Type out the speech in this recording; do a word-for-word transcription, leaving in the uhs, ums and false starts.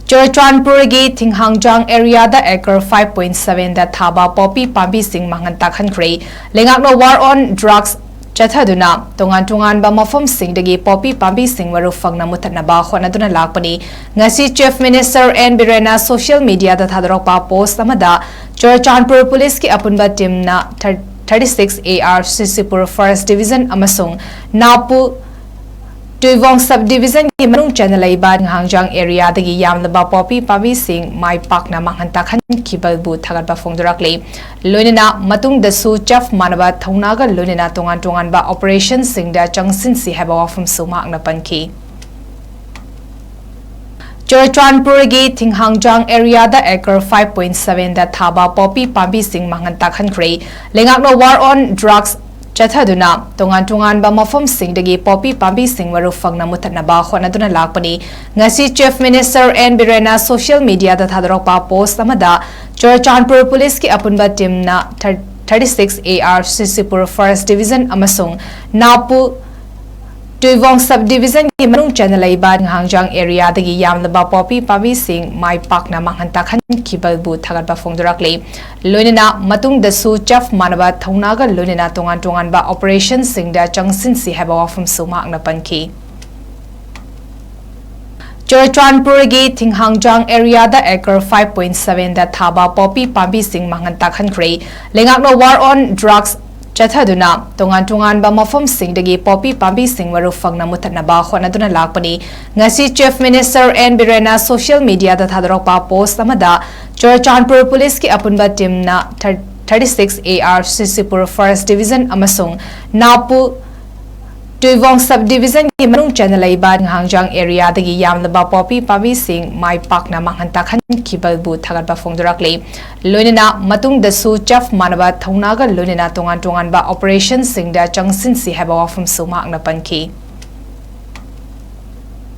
ꯆꯨꯔꯆꯥꯟꯄꯨꯔꯒꯤ ꯊꯤꯡꯍꯥꯡꯖꯥꯡ ꯑꯦꯔꯤꯌꯥꯗ acre five point ꯁꯚꯦꯟꯗ ꯊꯥꯕ ꯄꯣꯄꯤ ꯄꯥꯝꯕꯤꯁꯤꯡ ꯃꯥꯡꯍꯟ ꯇꯥꯛꯍꯟꯈ꯭ꯔꯦ꯫ ꯂꯩꯉꯥꯛꯅ ꯋꯥꯔ ꯑꯣꯟ ꯗ꯭ꯔꯒꯁ ꯆꯠꯊꯗꯨꯅ ꯇꯣꯉꯥꯟ ꯇꯣꯉꯥꯟꯕ ꯃꯐꯝꯁꯤꯡꯗꯒꯤ ꯄꯣꯄꯤ ꯄꯥꯝꯕꯤꯁꯤꯡ ꯃꯔꯨ ꯐꯪꯅ ꯃꯨꯊꯠꯅꯕ ꯍꯣꯠꯅꯗꯨꯅ ꯂꯥꯛꯄꯅꯤ꯫ ꯉꯁꯤ ꯆꯤꯐ ꯃꯤꯅꯤꯁꯇꯔ ꯑꯦꯟ ꯕꯤꯔꯦꯟꯅ ꯁꯣꯁꯤꯌꯦꯜ ꯃꯤꯗꯤꯌꯥꯗ ꯊꯥꯗꯣꯔꯛꯄ ꯄꯣꯁ꯭ꯠ ꯑꯃꯗ ꯆꯨꯔꯆꯥꯟꯄꯨꯔ ꯄꯨꯂꯤꯁꯀꯤ ꯑꯄꯨꯟꯕ ꯇꯤꯝꯅ thirty six A R CCpur first division ꯑꯃꯁꯨꯡ ꯅꯥꯄꯨ ꯇꯨꯏꯋꯣꯡ ꯁꯕ ꯗꯤꯕꯤꯖꯟꯒꯤ ꯃꯅꯨꯡ ꯆꯟꯅ ꯂꯩꯕ ꯊꯤꯡꯍꯥꯡꯖꯥꯡ ꯑꯦꯔꯤꯌꯥꯗꯒꯤ ꯌꯥꯝꯂꯕ ꯄꯣꯄꯤ ꯄꯥꯝꯕꯤꯁꯤꯡ ꯃꯥꯏ ꯄꯥꯛꯅ ꯃꯥꯡꯍꯟ ꯇꯥꯛꯍꯟꯈꯤꯕꯕꯨ ꯊꯥꯒꯠꯄ ꯐꯣꯡꯗꯣꯔꯛꯂꯤ꯫ ꯂꯣꯏꯅꯅ ꯃꯇꯨꯡꯗꯁꯨ ꯆꯞ ꯃꯥꯟꯅꯕ ꯊꯧꯅꯥꯒ ꯂꯣꯏꯅꯅ ꯇꯣꯉꯥꯟ ꯇꯣꯉꯥꯟꯕ ꯑꯣꯄꯔꯦꯁꯟꯁꯤꯡꯗ ꯆꯪꯁꯤꯟꯁꯤ ꯍꯥꯏꯕ ꯋꯥꯐꯝꯁꯨ ꯃꯍꯥꯛꯅ ꯄꯟꯈꯤ꯫ ꯆꯨꯔꯆꯥꯟꯄꯨꯔꯒꯤ ꯊꯤꯡꯍꯥꯡꯖꯥꯡ ꯑꯦꯔꯤꯌꯥꯗ ꯑꯦꯀꯔ ꯐꯥꯏꯚ ꯄꯣꯏꯟ ꯁꯚꯦꯟꯗ ꯊꯥꯕ ꯄꯣꯄꯤ ꯄꯥꯝꯕꯤꯁꯤꯡ ꯃꯥꯡꯍꯟ ꯇꯥꯛꯍꯟꯈ꯭ꯔꯦ꯫ ꯂꯩꯉꯥꯛꯅ ꯋꯥꯔ ꯑꯣꯟ ꯗ꯭ꯔꯒꯁ ꯆꯠꯊꯗꯨꯅ ꯇꯣꯉꯥꯟ ꯇꯣꯉꯥꯟꯕ ꯃꯐꯝꯁꯤꯡꯗꯒꯤ ꯄꯣꯄꯤ ꯄꯥꯝꯕꯤꯁꯤꯡ ꯃꯔꯨ ꯐꯪꯅ ꯃꯨꯊꯠꯅꯕ ꯍꯣꯠꯅꯗꯨꯅ ꯂꯥꯛꯄꯅꯤ꯫ ꯉꯁꯤ ꯆꯤꯐ ꯃꯤꯅꯤꯁꯇꯔ ꯑꯦꯟ ꯕꯤꯔꯦꯟꯅ ꯁꯣꯁꯤꯌꯦꯜ ꯃꯤꯗꯤꯌꯥꯗ ꯊꯥꯗꯣꯔꯛꯄ ꯄꯣꯁ꯭ꯠ ꯑꯃꯗ ꯆꯨꯔꯆꯥꯟꯄꯨꯔ ꯄꯨꯂꯤꯁꯀꯤ ꯑꯄꯨꯟꯕ ꯇꯤꯝꯅ thirty six A R CCpur first division ꯑꯃꯁꯨꯡ ꯅꯥꯄꯨ ꯇꯨꯏꯋꯣꯡ ꯁꯕ ꯗꯤꯕꯤꯖꯟꯒꯤ ꯃꯅꯨꯡ ꯆꯟꯅ ꯂꯩꯕ ꯊꯤꯡꯍꯥꯡꯖꯥꯡ ꯑꯦꯔꯤꯌꯥꯗꯒꯤ ꯌꯥꯝꯂꯕ ꯄꯣꯄꯤ ꯄꯥꯝꯕꯤꯁꯤꯡ ꯃꯥꯏ ꯄꯥꯛꯅ ꯃꯥꯡꯍꯟ ꯇꯥꯛꯍꯟꯈꯤꯕꯕꯨ ꯊꯥꯒꯠꯄ ꯐꯣꯡꯗꯣꯔꯛꯂꯤ꯫ ꯂꯣꯏꯅꯅ ꯃꯇꯨꯡꯗꯁꯨ ꯆꯞ ꯃꯥꯟꯅꯕ ꯊꯧꯅꯥꯒ ꯂꯣꯏꯅꯅ ꯇꯣꯉꯥꯟ ꯇꯣꯉꯥꯟꯕ ꯑꯣꯄꯔꯦꯁꯟꯁꯤꯡꯗ ꯆꯪꯁꯤꯟꯁꯤ ꯍꯥꯏꯕ ꯋꯥꯐꯝꯁꯨ ꯃꯍꯥꯛꯅ ꯄꯟꯈꯤ꯫ ꯆꯨꯔꯆꯥꯟꯄꯨꯔꯒꯤ ꯊꯤꯡꯍꯥꯡꯖꯥꯡ ꯑꯦꯔꯤꯌꯥꯗ ꯑꯦꯀꯔ ꯐꯥꯏꯚ ꯄꯣꯏꯟ ꯁꯚꯦꯟꯗ ꯊꯥꯕ ꯄꯣꯄꯤ ꯄꯥꯝꯕꯤꯁꯤꯡ ꯃꯥꯡꯍꯟ ꯇꯥꯛꯍꯟꯈ꯭ꯔꯦ꯫ ꯂꯩꯉꯥꯛꯅ ꯋꯥꯔ ꯑꯣꯟ ꯗ꯭ꯔꯒꯁ ꯆꯠꯊꯗꯨꯅ ꯇꯣꯉꯥꯟ ꯇꯣꯉꯥꯟꯕ ꯃꯐꯝꯁꯤꯡꯗꯒꯤ ꯄꯣꯄꯤ ꯄꯥꯝꯕꯤꯁꯤꯡ ꯃꯔꯨ ꯐꯪꯅ ꯃꯨꯊꯠꯅꯕ ꯍꯣꯠꯅꯗꯨꯅ ꯂꯥꯛꯄꯅꯤ꯫ ꯉꯁꯤ ꯆꯤꯐ ꯃꯤꯅꯤꯁꯇꯔ ꯑꯦꯟ ꯕꯤꯔꯦꯟꯅ ꯁꯣꯁꯤꯌꯦꯜ ꯃꯤꯗꯤꯌꯥꯗ ꯊꯥꯗꯣꯔꯛꯄ ꯄꯣꯁ꯭ꯠ ꯑꯃꯗ ꯆꯨꯔꯆꯥꯟꯄꯨꯔ ꯄꯨꯂꯤꯁꯀꯤ ꯑꯄꯨꯟꯕ ꯇꯤꯝꯅ thirty six A R CCpur first division ꯑꯃꯁꯨꯡ ꯅꯥꯄꯨ ꯇꯨꯏꯋꯣꯡ ꯁꯕ ꯗꯤꯕꯤꯖꯟꯒꯤ ꯃꯅꯨꯡ ꯆꯟꯅ ꯂꯩꯕ ꯊꯤꯡꯍꯥꯡꯖꯥꯡ ꯑꯦꯔꯤꯌꯥꯗꯒꯤ ꯌꯥꯝꯂꯕ ꯄꯣꯄꯤ ꯄꯥꯝꯕꯤꯁꯤꯡ ꯃꯥꯏ ꯄꯥꯛꯅ ꯃꯥꯡꯍꯟ ꯇꯥꯛꯍꯟꯈꯤꯕꯕꯨ ꯊꯥꯒꯠꯄ ꯐꯣꯡꯗꯣꯔꯛꯂꯤ꯫ ꯂꯣꯏꯅꯅ ꯃꯇꯨꯡꯗꯁꯨ ꯆꯞ ꯃꯥꯟꯅꯕ ꯊꯧꯅꯥꯒ ꯂꯣꯏꯅꯅ ꯇꯣꯉꯥꯟ ꯇꯣꯉꯥꯟꯕ ꯑꯣꯄꯔꯦꯁꯟꯁꯤꯡꯗ ꯆꯪꯁꯤꯟꯁꯤ ꯍꯥꯏꯕ ꯋꯥꯐꯝꯁꯨ ꯃꯍꯥꯛꯅ ꯄꯟꯈꯤ꯫